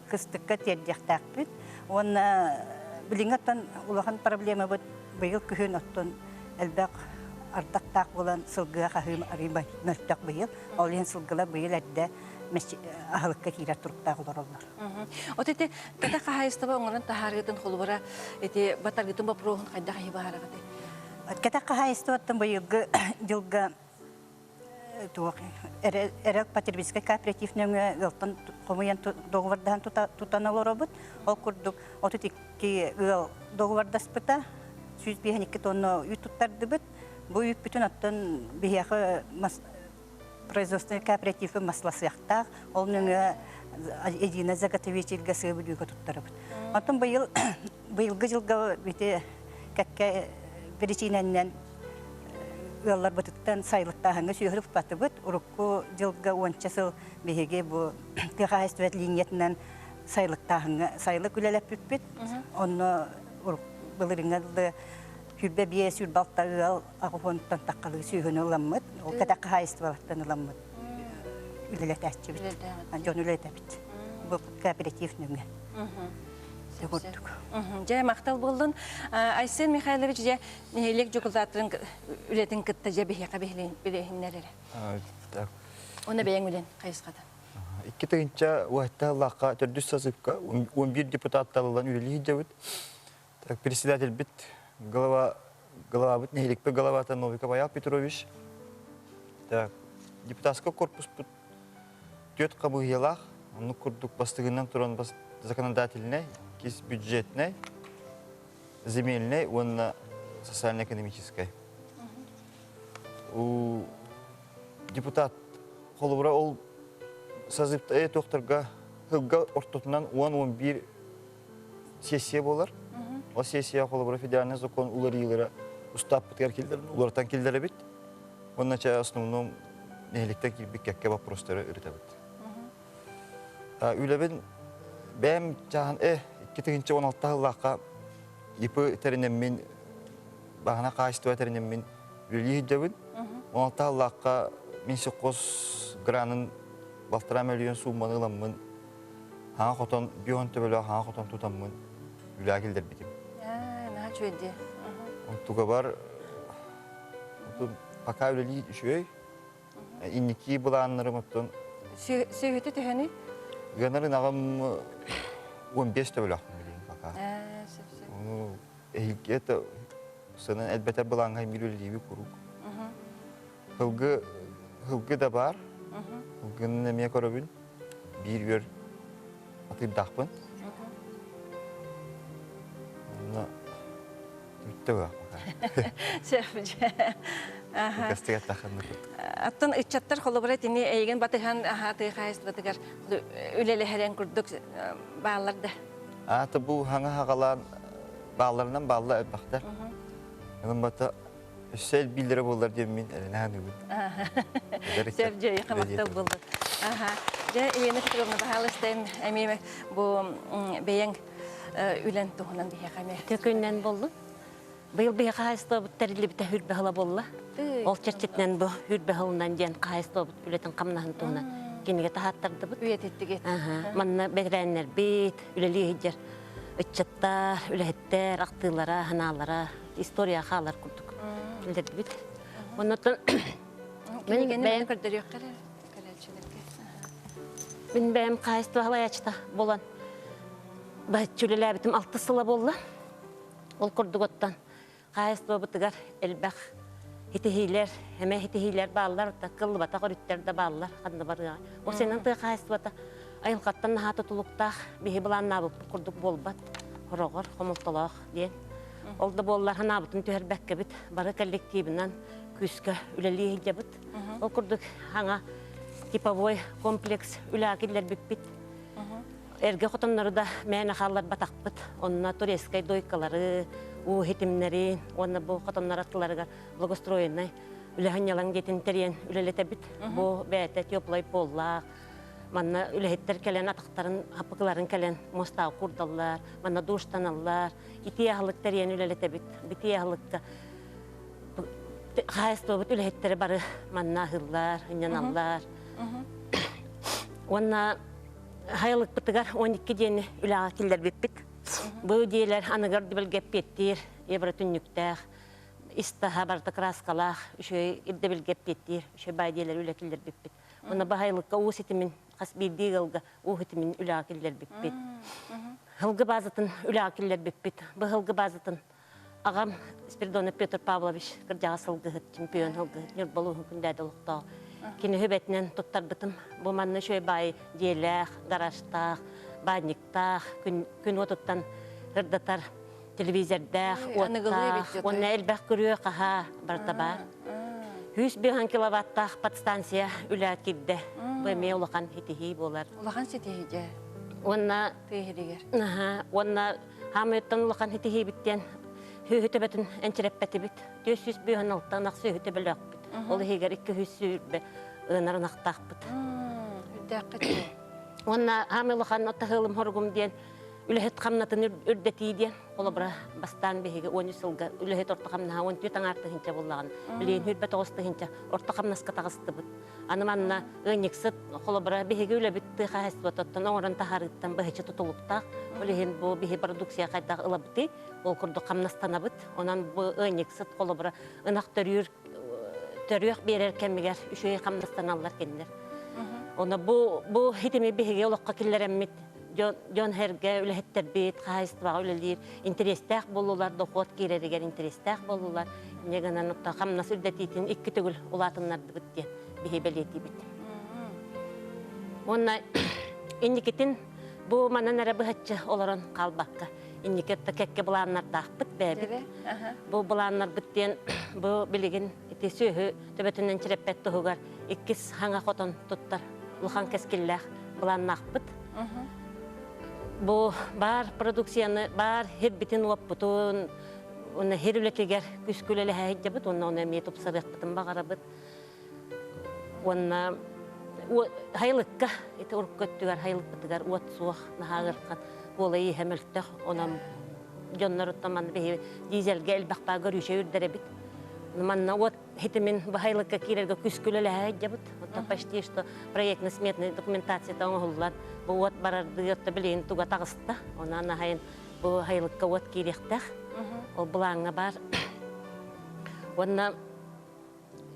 кыстыкка тиэрдиэхтээхпит. Уонна билиҥҥи оттон улахан проблемабыт быйыл күһүн оттон элбэх ардахтаах буолан сылгыга хаһыым арыый мөлтөх быйыл. Ол иһин сылгылар быйыл эрдэ аһылыкка киирэр туруктаах олороллор. От ити кэтэх хаһаайыстыба оҥорон таһаарыытын холобура ити батарыытын боппуруоһун хайдах иһи быһаараҕытый? Кэтэх хаһаайыстыбаттан быйылгы дьылга туох эрэл потребительскай кооператив нөҥүө ыалтан хомуйан договардаһан тутан олоробут. Ол курдук 32 ыал договардаспыта, 152 тонна үүт туттардыбыт. Бу үүппүтүн оттон биһиэхэ производственный кооперативы масласыахтаах, ол нөҥүө единый заготовительга сыа бүлүүгэ туттарабыт. Оттон быйыл быйылгы дьылга ити кэккэ биричиинэннэн ыалларбытыттан сайылыктааһыҥҥа сүөһү ыппатыбыт. Урукку дьылга уонча сыл биһиги бу тыа хаһаайыстыбат линиятынан сайылыктааһыҥҥа сайылык үлэлэппиппит. Онно былырыҥҥа дылы 25 26 ыал аҕыһуонтан таххалыы сүөһүнү ыламмыт. Ол кэтэх хаһаайыстыбалартан ыламмыт үлэлэтээччибит. Дьон үлэлэтэбит. Бу кооператив нөҥүө. Курдук. Дьэ, махтал буоллун. Айсен Михайлович, дьэ, нэһилиэк дьокутааттарын үлэтин кытта дьэ биһиэхэ билиһиннэр эрэ. Уонна бэйэҥ үлэн хайысхата. 2 тыһыынча уһаттааллаахха төрдүс созывка 11 депутат талыллан үлэлии сылдьабыт. Так, председательбит голова главабыт нэһиликпит главата Новиков Аял Петрович. Так, депутатскай корпуспут түөрт хамыыһыйалаах, оннук курдук бастыгынан туран законодательнай, кис бюджетнай, земельнай уонна социально-экономическай. У депутат холобура ол созывта туохтарга сылга ортотунан 10-11 сессия буолар. Ол сессия холобура федеральный закон уларыйыылара устааппытыгар киллэрин уларытан киллэрэбит. Уонна чэ основном нэһиликтэн киирбит кэккэ вопростары ырытабыт. Үлэбин бэйэм чааһын 2016 сыллаахха ИП тэринэммин баһана хаачыстыба тэринэммин үлэлии сылдьабын. 16 сыллаахха мин совхоз гранын балтараа мөлүйүөн суумманы ыламмын хаҥа хотон бион төбөлөөх хаҥа хотон тутаммын үлэҕэ киллэрбитим. Наһаа үчүгэй дии. Онтугабар пока үлэлии үчүгэй. Инники былааннарым оттон Сүөһүтэ төһөнүй? Ыанарын аҕам 15 төбөлөөхпүн билигин пока. Ону эһиги это сынан элбэтэр былааҥҥа мир үлэлииби куруук. Һылгы һылгы да баар. Һылгыны эмиэ көрөбүн. Биир үөр атыырдаахпын. Онно бүттэ быһах пока. Оттон ыччаттар холобура итини эйигин батыһан тыа хаһаайыстыбатыгар үлэлэһэрэн курдук бааллар да? Аата бу хаҥа хаҕалаан баалларынан баалла элбэхтэр. Онон бата өссө элбииллэрэ буоллар диэммин эрэнэ саныыбын. Сөп дьэ хамахтал буоллун. Дьэ Елена Петровна, баһаалыста эмиэ бу бэйэҥ үлэн туһунан биһиэхэ эмиэ. Төкүннэн боллун. Быйыл биһи хаһаайыстыбабыт тэриллибитэ хүрбэ сыла буолла. Ол чэрчитинэн бу хүрбэ сылынан диэн хаһаайыстыбабыт үлэтин хамнаһын туһунан кинигэ таһааттардыбыт. Үйэтиттигит. Манна бэтэрээннэрбит, үлэлии сылдьар ыччаттар, үлэһиттэр ахтыылара, санаалара история хаалар курдук киллэрдибит. Оннуттан Кинигэни бэйэм көрдөрүөххэ эрэ Мин бэйэм хаһаайыстыба салайааччыта буолан баһыччы үлэлээбитим алтыс сыла буолла. Ол курдук оттон хаһаайыстыбабытыгар элбэх итиһиилэр, эмэ итиһиилэр бааллар, кыллыбатах өрүттэр да бааллар ханна барыаҕай. Ол сенен тыа хаһаайыстыбата айылҕаттан наһаа тутулуктаах, биһи былааннаабыппыт курдук буолбат, хороҕор, хомолтолоох диэн. Ол да буоллар санаабытын түһэрбэккэбит, бары коллективынан күүскэ үлэлии сылдьабыт. Ол курдук саҥа типовой комплекс үлэҕэ киллэрбиппит. Эргэ хотоннору да мээнэ хаалларбатахпыт. Онно турецкай дойкалары, уу хитимнэрин уонна бу хотоннор аттыларыгар благоустроеннай үлэһин диэтин тэрийэн үлэлэтэбит. Бу бэйэтэ теплай поллаах, манна үлэһиттэр кэлэн атахтарын хаппыкыларын кэлэн муостаҕа курдаллар, манна душтаналлар, итии аһылык тэрийэн үлэлэтэбит. Итии аһылыкка хаһаайыстыбабыт үлэһиттэрэ бары манна аһыыллар, ынньаналлар. Уонна. Хайалыкпытыгар 12 диэни үлэҕэ киллэрбиппит. Бу диэлэр аныгар дибэлгэ эппиэттиир евро түннүктээх, ис-таһа барыта краскалаах, үчүгэй ирдэбилгэ эппиэттиир үчүгэй баай диэлэри үлэ киллэрбиппит. Уонна баһайлыкка уу ситимин хас биирдии ыалга уу ситимин үлэҕэ киллэрбиппит. Һылгы базатын үлэҕэ киллэрбиппит. Бу һылгы базатын Аҕам Спиридонов Петр Павлович кырдьаҕас сылгыһыт, чемпион сылгыһыт, Ньурба улууһун Күндээдэ олохтоох. Кини үбэтинэн туттарбытым. Бу манна үчүгэй баай дьиэлээх, гаражтаах, баанньыктаах, күн, күн уотуттан ырдатар телевизордээх, уоттаах, уонна элбэх күрүө хаһаа барыта баар. 105 киловаттаах подстанция үлэ киирдэ. Бу эмиэ улахан ситиһии буолар. Улахан ситиһии дьэ. Уонна тыа иһигэр. Уонна Хаамыйыттан улахан ситиһиибиттэн сүөһү төбөтүн энчирэппэтибит. 456 ынах сүөһү төбөлөөхпүт. Ол иһигэр 220 ыанар ынахтаахпыт. Үрдээххит Уонна хаамый улахан оттаһыылым хоругум диэн үлэһит хамнатын үрдэтии диэн холобура бастаан биһиги 13 сылга үлэһит орто хамнаһа 14 аҥаар тыһыынча буллаҕын билигин 29 тыһыынча орто хамнаска таҕыстыбыт. Аны манна ыанньыксыт холобура биһиги үлэбит тыа хаһаайыстыбатыттан оҥорон таһаарыыттан быһаччы тутулуктаах. Ол иһин бу биһи продукция хайдах ылабытый, ол курдук хамнастанабыт. Онон бу ыанньыксыт холобура ынах төрүүр төрүөх биэрэр кэмигэр үчүгэй хамнастаналлар кинилэр. Онно бу бу хитими биһиги олоххо киллэрэммит дьон хэргэ үлэһиттэрбит хаһаайыстыбаҕа үлэлиир интэриэстээх буоллулар, дохуот киирэригэр интэриэстээх буоллулар. Инньэ гынан хамнас үрдэтиитин икки төгүл улаатыннардыбыт диэн биһи бэлиэтиибит. Уонна инникитин бу манан эрэ быһаччы олорон хаалбакка инники кэккэ былааннардаахпыт бэйэбит. Бу былааннарбыт диэн бу билигин ити сүөһү төбөтүнэн чирэппэт туһугар иккис хаҥа хотон туттар улахан кэскиллээх былааннаахпыт. Бу баар продукцияны баар хирбитин-уоппутун уонна хир үлэтигэр күүскэ үлэлэһэ сылдьабыт уонна ону эмиэ тупсарыахпытын баҕарабыт. Уонна хайылыкка ити урукку өттүгэр хайылыкпытыгар уот суох наһаа ыарахан буола иһэ мөлтөх онон дьонноруттан манна биһи дизельгэ элбэх баа көрүүчэ үрдэрэбит. Манна уот хитимин баһайлыкка киирэргэ күүскэ үлэлэһэ сылдьабыт. Оттон почти что проектно-сметная документацията оҥоһуллан бу уот барардыы отто билигин туга таҕыста. Онон аһайын бу хайылыкка уот киириэхтээх. Ол былааҥҥа баар. Уонна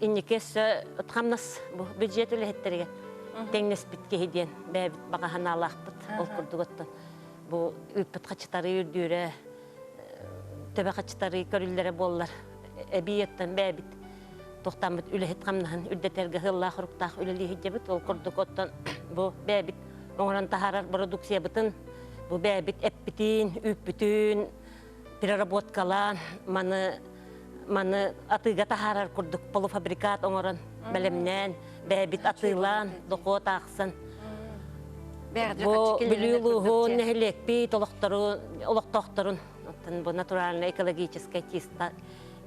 инники өссө хамнас бу бюджет үлэһиттэригэр тэҥнэспит киһи диэн бэйэбит баҕа санаалаахпыт. Ол курдук оттон бу ыыппыт хачытары үрдүүрэ төбө хачытары көрүллэрэ буоллар эбии оттон бэйэбит туохтааммыт үлэһит хамнаһын үрдэтэргэ сыаллаах-соруктаах үлэлии сылдьабыт. Ол курдук оттон бу бэйэбит оҥорон таһаарар бородууксуйабытын бу бэйэбит эппитин, үүппүтүн переработкалаан маны маны атыыга таһаарар курдук полуфабрикат оҥорон бэлэмнээн бэйэбит атыылаан дохуот аахсан бу Бүлүү улууһун нэһилиэкпит олохторун олохтоохторун оттон бу натуральный экологическай чисто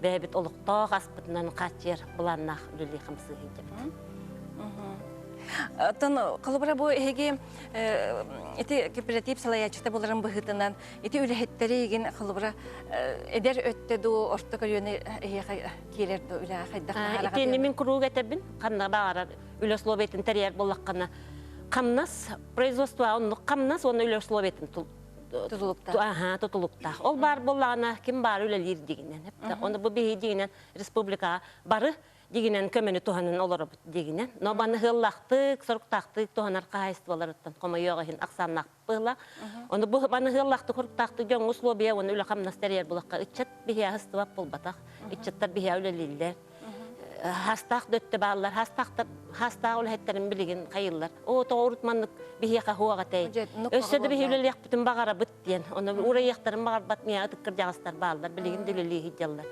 бэйэбит олохтоох аспытынан хааччыйар былааннаах үлэлии хамсыы сылдьабыт. Оттон холобура бу эһиги ити кооператив салайааччыта буларын быһыытынан ити үлэһиттэри игин холобура эдэр өттө дуу орто көлүөнэ эһиэхэ киирэр дуу үлэҕэ хайдах Итини мин куруук этэбин ханна баҕарар үлэ условиятын тэрийэр буоллаххына хамнас производство оннук хамнас уонна үлэ условиятын тутулуктаах. Тутулуктаах. Ол баар буоллаҕына ким баар үлэлиир дигинэн. Оны бу биһи дигинэн республикаҕа бары дигинэн көмөнү туһанан олоробут дигинэн. Но баны ыаллаахтык, соруктаахтык туһанар хаһаайыстыбаларыттан хомойуох иһин ахсааннаах быһыла. Оны бу баны ыаллаахтык, соруктаахтык дьоҥҥо условия уонна үлэ хамнас тэрийэр булахха ыччат биһиэ аһыстыбат буолбатах. Ыччаттар биһиэ үлэлииллэр. Хастаах да өттө бааллар, хастаахтар хастаах үлэһиттэрин билигин хайыллар. Оо, тоҕо урут маннык биһиэхэ хуох этэй. Өссө да биһи үлэлиэхпитин баҕарабыт диэн. Ону урайыахтарын баҕарбат миэхэ ытык кырдьаҕастар бааллар, билигин да үлэлии сылдьаллар.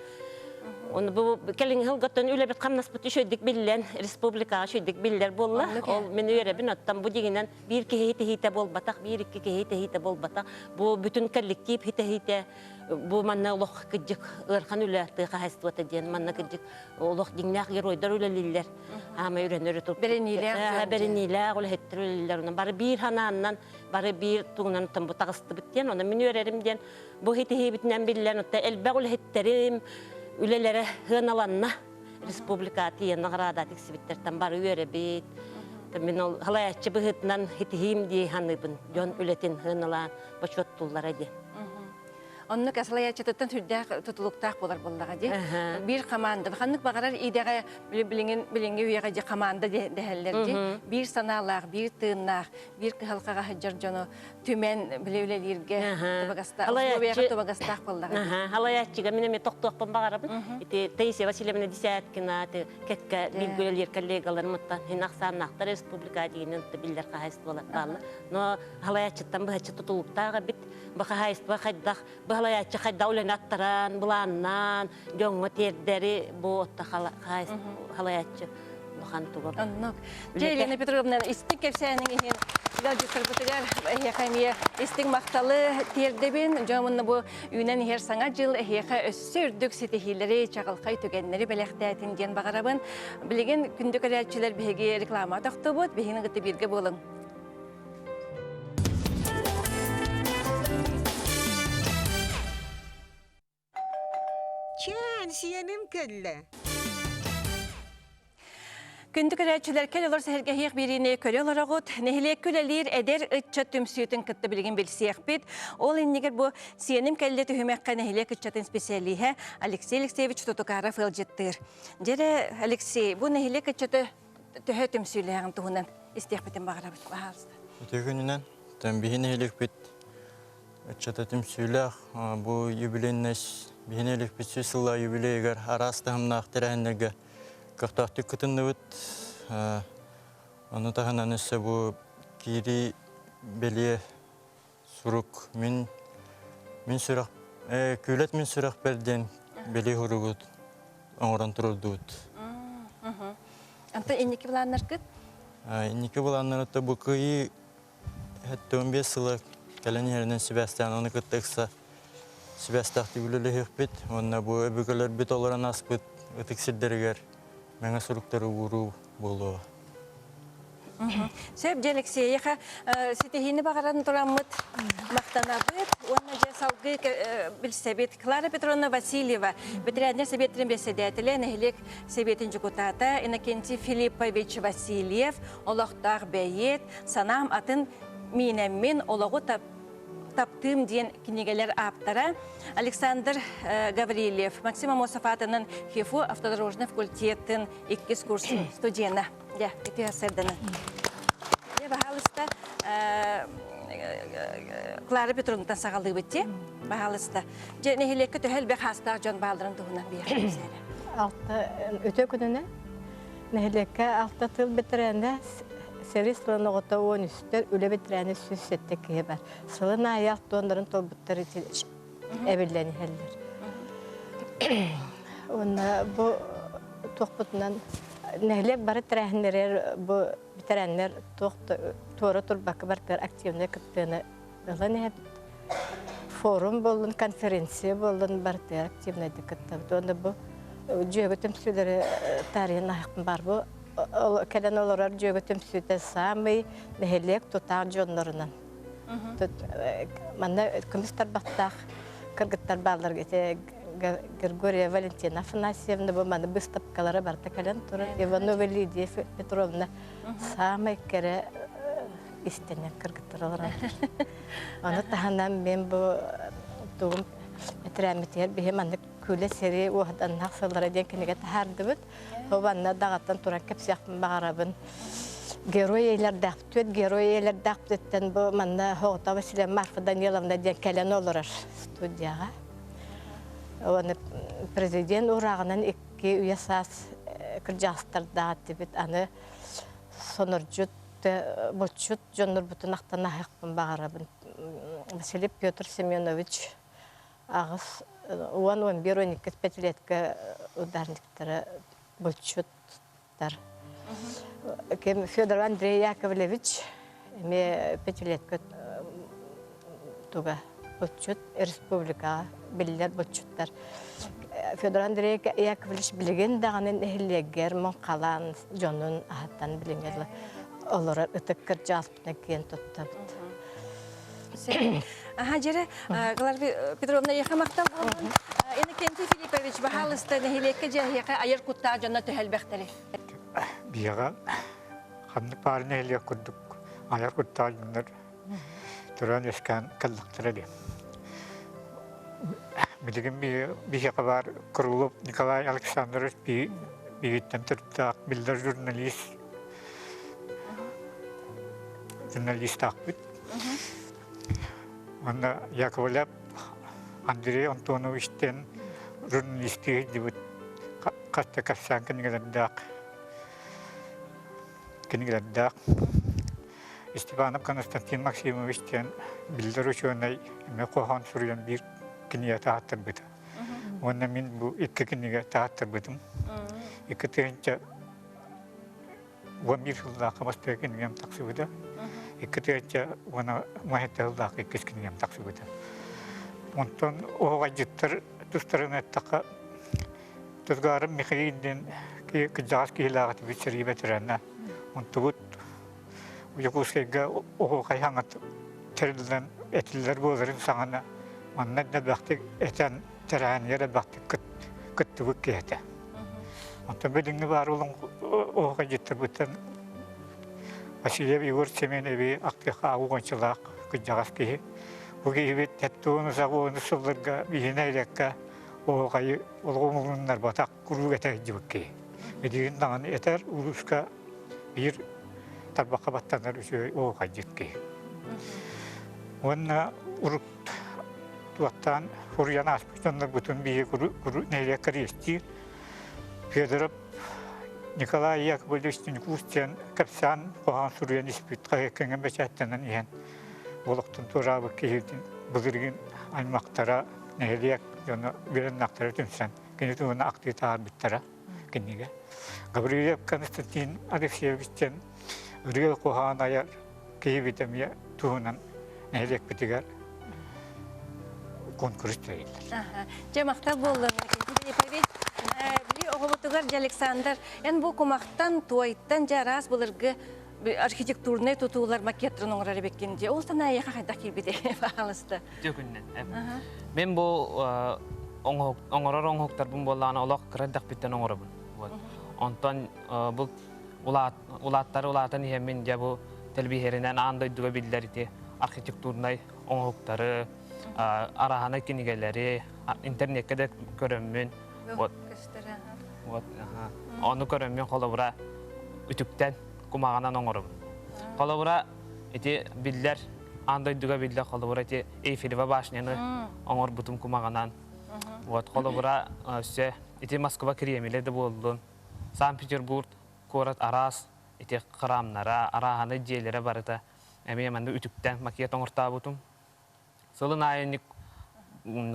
Ону бу кэлиҥҥи сылгаттан үлэбит хамнаспыт үчүгэйдик биллэн, республикаҕа үчүгэйдик биллэр буолла. Ол мин үөрэбин, оттон бу дьиҥинэн биир киһи тиһиитэ буолбатах, биир-икки киһи тиһиитэ буолбатах. Бу бүтүн коллектив тиһиитэ бу манна олох кырдьык ыарахан үлэ тыа хаһаайыстыбата диэн манна кырдьык олох дьиҥнээх геройдар үлэлииллэр. Аама үрэннэри тур. Бэриниилээх бэриниилээх үлэһиттэр үлэлииллэр. Онон бары биир ханааннан, бары биир тугунан бу таҕыстыбыт диэн. Онон мин үөрэрим диэн бу хитиһиибитинэн биллэн отта элбэх үлэһиттэрим үлэлэрэ сыаналанна. Республика тиийэн наҕараада тиксибиттэртэн бары үөрэбит. Мин ол халаяччы быһыытынан хитиһиим дии саныыбын. Дьон үлэтин сыаналаан бочуоттууллара диэн. Оннук салайааччытыттан сүрдээх тутулуктаах буолар буоллаҕа дии. Биир команда, ханнык баҕарар идэҕэ билиҥин билиҥҥи үйэҕэ дьи команда дэһэллэр дии. Биир санаалаах, биир тыыннаах, биир кыһалҕаҕа сылдьар дьону түмэн биле үлэлииргэ тубагастаах, условияҕа тубагастаах буоллаҕа. Халаяччыга мин эмиэ тохтуохпун баҕарабын. Ити Таисия Васильевна Десяткина, кэккэ бииргэ үлэлиир коллегаларым хин ахсааннаахтар республика дигинен биллэр хаһайыстыбалар бааллар. Но халаяччыттан быһаччы тутулуктаах эбит. Бу хаһайыстыба хайдах, бу халаяччы хайдах үлэни аттаран, былааннаан, дьоҥҥо тиэрдэри бу отто халаяччы улахан туга. Оннук. Дьэ, Елена Петровна, истиҥ кэпсээниҥ иһин ыалдьыттарбытыгар эһиэхэ эмиэ истиҥ махталы тиэрдэбин. Дьон бу үүнэн иһэр саҥа дьыл эһиэхэ өссө үрдүк ситиһиилэри, чаҕылхай түгэннэри бэлэхтээтин диэн баҕарабын. Билигин күндү көрөөччүлэр биһиги реклама тохтубут, биһигини кытта бииргэ буолуҥ. Чээн, сиэним кэллэ. Күндү көрөөччүлэр, кэл олор сэһэргэһиэх биэриини көрө олороҕут. Нэһилиэккэ үлэлиир эдэр ыччат түмсүүтүн кытта билигин билсиэхпит. Ол иннигэр бу сиэним кэллэ түһүмэххэ нэһилиэк ыччатын специалиһэ Алексей Алексеевич Тутукаров ыалдьыттыыр. Дьэрэ, Алексей, бу нэһилиэк ыччата төһө түмсүүлээҕин туһунан истиэхпитин баҕарабыт, баһаалыста. Үтүө күнүнэн, биһи нэһилиэкпит ыччата түмсүүлээх бу юбилейнай биһи нэһилиэкпит сүүс сыллаах юбилейыгар араас таһымнаах тэрээһиннэргэ көхтөөхтүк кытынныбыт. Ону таһынан өссө бу киирии бэлиэ сурук мин мин сүрэх күүлэт мин сүрэхпэр диэн бэлиэ суругу оҥорон турурдубут. Онтон инники былааннаргыт? Инники былааннарыта бу кыайыы 75 сыла кэлэн иһэринэн сибээстээн ону кытта ыкса сибээстээхтик үлэлэһиэхпит уонна бу өбүгэлэрбит олорон ааспыт ытык сирдэригэр мэҥэ суруктары ууруу буолуоҕа. Сөп, дьэ Алексееха ситиһиини баҕаран тураммыт махтанабыт уонна дьэ салгыы билсэбит. Клара Петровна Васильева, ветеринар сэбиэтин бэрэссэдээтэлэ, нэһилиэк сэбиэтин дьокутаата Иннокентий Филиппович Васильев, олохтоох бэйиэт, санаам атын миинэммин олоҕу таптыым диэн кинигэлэр ааптара Александр Гаврильев, Максим Амосов аатынан ХИФУ автодорожный факультетын иккис курс студена. Дьэ, ити сырданы. Дьэ, баһаалыста, Клара Петровнаттан саҕалыыбыт дии. Баһаалыста. Дьэ, нэһилиэккэ төһө элбэх хаастаах дьон баалларын туһунан биһиэхэ кэпсээрэ. Алта өтө күнүнэн нэһилиэккэ алта тыл бэтэрээнэ сэрии сылын оҕото уон үстэр, үлэ бэтэрээнэ 107 киһи бар. Сылын аайы алтуоннарын толбуттар эбиллэн иһэллэр. Уонна бу туохпутунан нэһилиэк бары тэрээһиннэригэр бу бэтэрээннэр туох туора турбакка бартыгар активнай кыттыыны ылан иһэбит. Форум буоллун, конференция буоллун барытыгар активнайдык кыттабыт. Уонна бу дьүөгэ түмсүүлэри таарыйан аһахпын баар бу кэлэн олорор дьүөгэ түмсүүтэ саамай нэһилиэк тутаах дьоннорунан. Манна көмүс тарбахтаах кыргыттар бааллар ити Григория Валентина Афанасьевна бу маны быыстапкалара барыта кэлэн турар. Иванова Лидия Петровна саамай кэрэ истэнэн кыргыттар олороллор. Ону таһынан мен бу тугум этрээммитигэр биһи маннык күлэ сири уоһаданнаах сыллара диэн кинигэ таһаардыбыт. Ол манна даҕаттан туран кэпсиэхпин баҕарабын. Герой эйлэрдээх, түөрт герой эйлэрдээхпититтэн бу манна Хоҕото Василия Марфа Даниловна диэн кэлэн олорор студияҕа. Уонна президент урааҕынан икки үйэ саас кырдьаҕастардаах этибит. Аны сонордьут булчут дьоннорбутун ахтан аһыахпын баҕарабын. Василий Петр Семенович аҕыс уон уон биир он иккис пятилетка ударниктара булчуттар. Ким Федор Андрей Яковлевич эмиэ пятилетка туга булчут республикаҕа биллэр булчуттар. Федор Андрей Яковлевич билигин даҕаны нэһилиэгэр муҥхалаан дьонун аһатан билиҥҥэ олорор ытык кырдьаҕаспытынан киэн туттабыт. Аха дьэрэ, Клара Петровна, эйиэхэ махтал буоллун. Иннокентий Филиппович, баһаалыста, нэһилиэккэ дьэ эһиэхэ айар куттаах дьонно төһө элбэхтэри? Биһиэхэ. Ханнык баар нэһилиэк курдук айар куттаах дьоннор туран үөскээн кэллэхтэрэ дии. Билигин биһиэхэ баар Крылов Николай Александрович биһиттэн төрүттээх биллэр журналист журналистаахпыт. Уонна Яковлев Андрей Антоновичтен журналистыы сылдьыбыт хас да кэпсээн кинигэлэрдээх кинигэлэрдээх Степанов Константин Максимович диэн биллэр учуонай эмиэ хоһоон суруйан биир кинигэ таһааттарбыта. Уонна мин бу икки кинигэ таһааттарбытым. 2011 сыллаахха бастакы кинигэм тахсыбыта. 2017 сыллаахха иккис кинигэм тахсыбыта. Онтон оһоҕайдьыттар тустарын эттэххэ, Тузгарым Михаил диэн кырдьаҕас киһилээх этибит сэрии бэтэрээнэ. Онтубут Дьокуускайга оһуохай хаҥат тэриллэн этиллэр буоларын саҕана манна элбэхтик этэн тэрээһинигэр элбэхтик кыттыбыт киһи этэ. Онтон билиҥҥи баар оһуохайдьыттарбыттан Васильев Егор Семенович ахтыахха уончалаах кырдьаҕас киһи. Бу киһибит сэттэ уон сылларга биһиэнэ илеккэ оһуохайы олоҕу муннарбатах куруук этэ сылдьыбыт киһи. Билигин даҕаны этэр улууска биир тарбахха баттанар үчүгэй оһуохайдьыт киһи. Уонна урут туохтаан суруйан ааспыт дьоннорбутун биһиги нэһилиэккэ реестиир Федоров Николай Яковлевич Тинькус диэн кэпсээн хоһоон суруйан испит хаһыаккаҥа бэчээттэнэн иһэн олохтон туораабыт киһитин былыргын аймахтара нэһилиэк дьоно үөрэннэхтэрэ түмсэн кини туһунан ахтыы таһаарбыттара кинигэ. Гаврильев Константин Алексеевич диэн ырыа хоһоон айар киһибит эмиэ туһунан нэһилиэкпитигэр конкурс тэриллэр. Дьэ, махтал буоллун, Филиппович. Били оҕобутугар дьэ Александр, эн бу кумахтан, туойтан дьэ араас былыргы архитектурнай тутуулар макеттарын оҥорор эбиккин дии. Ол санаа эйиэхэ хайдах киирбитий, пожалуйста. Үтүө Мен бу оҥорор оҥоһуктарбын буоллаҕына олох кыра эрдэхпиттэн оҥоробун. Онтон бу улааттары улаатан иһэммин дьэ бу тэлбиһэринэн аан дойдуга биллэр ити архитектурнай оҥоһуктары, араһанай кинигэлэри интернеккэ да көрөммүн вот вот ону көрөммүн холобура үтүктэн кумаҕынан оҥоробун. Холобура ити биллэр аан дойдуга биллэр холобура ити Эйфелева башняны оҥорбутум кумаҕынан. Вот холобура өссө ити Москва Кремле да буоллун, Санкт-Петербург куорат араас ити храмнара, арааһаны дьиэлэрэ барыта эмиэ манна үтүктэн макет оҥортообутум. Сылын аайы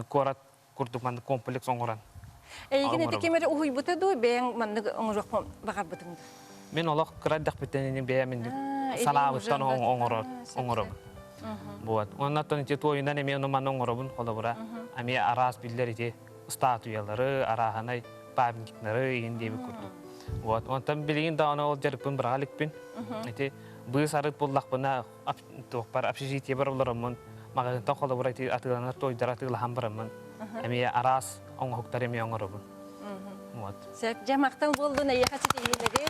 куорат курдук маннык комплекс оҥорон. Эйигин ити ким эрэ уһуйбута дуу, бэйэҥ маннык оҥоруохпун баҕарбытыҥ дуу? Мин олох кыра эрдэхпиттэн ини бэйэм инник санаабыттан оҥорор оҥоробун. Вот. Уонна оттон ити туойунан эмиэ ону маны оҥоробун холобура. Эмиэ араас биллэр ити статуялары, арааһынай памятниктары иһин диэбит курдук. Вот. Онтон билигин даҕаны ол дьарыкпын быраҕа иликпин. Ити быыс арыт буллахпына туохпар общежитиебар олороммун маҕаһыынтан холобура ити атыыланар туойдары атыылаһан бараммын эмиэ араас оҥоһуктары эмиэ оҥоробун. Вот. Сөп, дьэ махтал буоллун эйиэхэ ситиһиилэри,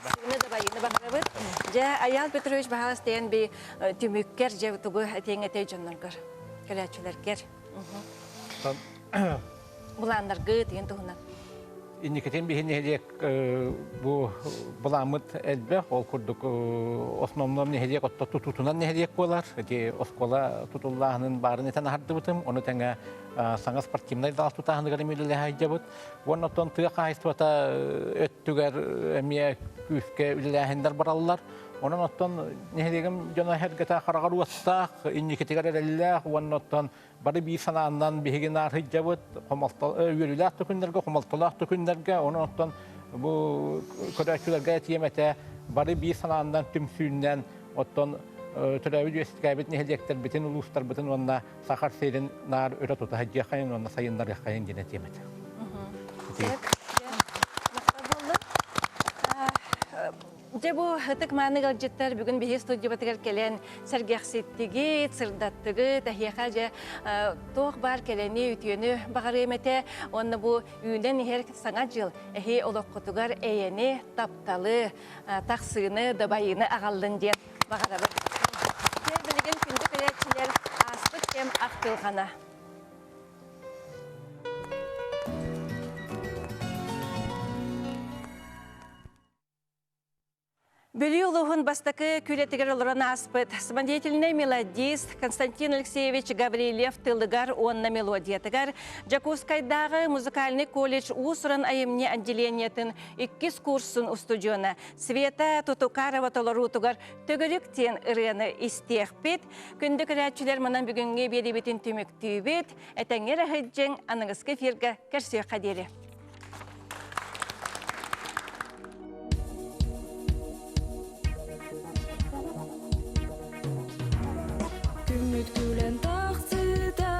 тахсыыны дабайыыны баҕарабыт. Дьэ, Айаал Петрович баһаас тэйэн би түмүккэр дьэ тугу этиэҥ этэй дьонноргор, кэлээччилэргэр. Былааннаргыт деген туһунан. Инникитин биһи нэһилиэк бу былааммыт элбэх, ол курдук основном нэһилиэк отто тутуутунан нэһилиэк буолар. Ити оскуола тутуллааһынын баарын этэн аһардыбытым. Ону тэҥэ саҥа спортивнай зал тутааһыныгар эмиэ үлэлэһэ сылдьабыт. Уонна оттон тыа хаһаайыстыбата өттүгэр эмиэ күүскэ үлэлээһиннэр бараллар. Онон оттон нэһилиэгим дьоно эргэтэ хараҕар уоттаах, инникитигэр эрэллээх уонна оттон бары биир санаанан биһиги наар сылдьабыт, үөрүүлээх да күннэргэ, хомолтолоох да күннэргэ, онон оттон бу көрөөччүлэргэ этиэм этэ, бары биир санаанан түмсүүннэн, оттон төрөөбүт үөскээбит нэһилиэктэрбитин, улуустарбытын уонна Сахар сирин наар өрө тута сылдьыаххайын уонна сайыннарыаххайын диэн этиэм этэ. Дьэ бу ытык мааны ыалдьыттар бүгүн биһи студиябытыгар кэлэн сэргэхситтигит, сырдаттыгыт, эһиэхэ дьэ туох баар кэлэни, үтүөнү баҕарыам этэ. Уонна бу үүнэн иһэр саҥа дьыл эһи олоххутугар эйэни, тапталы, тахсыыны, дабайыыны аҕаллын диэн баҕарабыт. Дьэ билигин күндү көрөөччүлэр ааспыт кэм ахтылҕана. Бүлүү улууһун бастакы күлэтигэр олорон ааспыт самодеятельнай мелодист Константин Алексеевич Гаврильев тылыгар уонна мелодиятыгар Дьокуускайдааҕы музыкальный колледж уус-уран айымньы отделениетын иккис курсун устудьуона Света Тутукарова толоруутугар Төгүрүк диэн ырыаны истиэхпит. Күндү көрөөччүлэр манан бүгүҥҥү биэриибитин түмүктүүбүт. Этэҥҥэ эрэ сылдьыҥ, аныгыскы эфиргэ көрсүөххэ диэри. Күммүт күлэн тахсыта,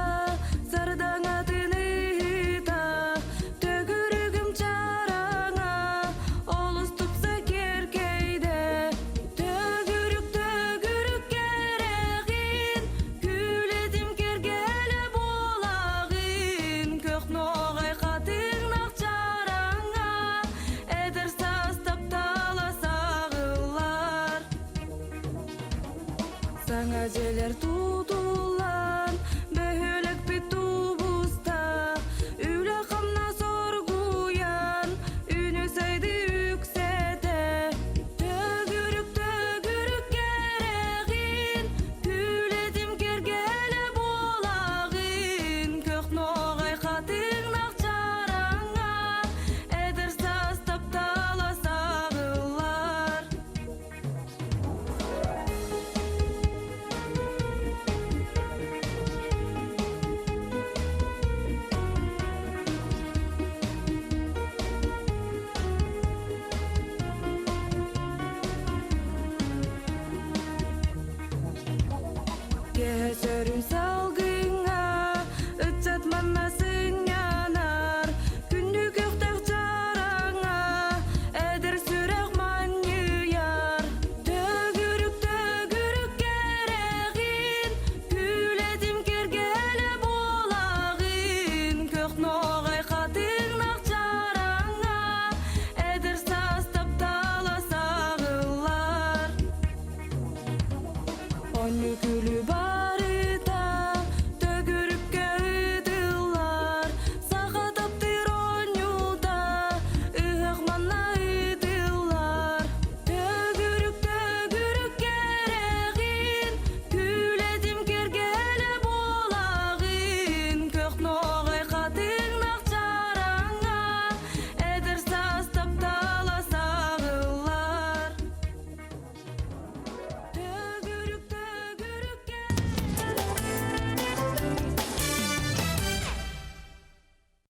сардаҥатын ыһыта, төгүрүгүм чараҥа, олус тупса киэркэйдэ. Төгүрүк төгүрүк кэрэҕин, күлэтим кэргэлэ буолаҕын, көх ноҕай хатыҥнах чараҥа, эдэр саас таптала саҕыллар. Саҥа дьиэлэр тутуллан, бөһүөлэкпит тубуста, үлэ-хамнас оргуйан, үнү-сайды үксэтэ. Төгүрүк төгүрүк кэрэҕин, күлэтим кэргэлэ буолаҕын, көх ноҕай хатыҥнах чараҥа, эдэр саас таптала саҕыллар. Кэһэ сөрүн саа.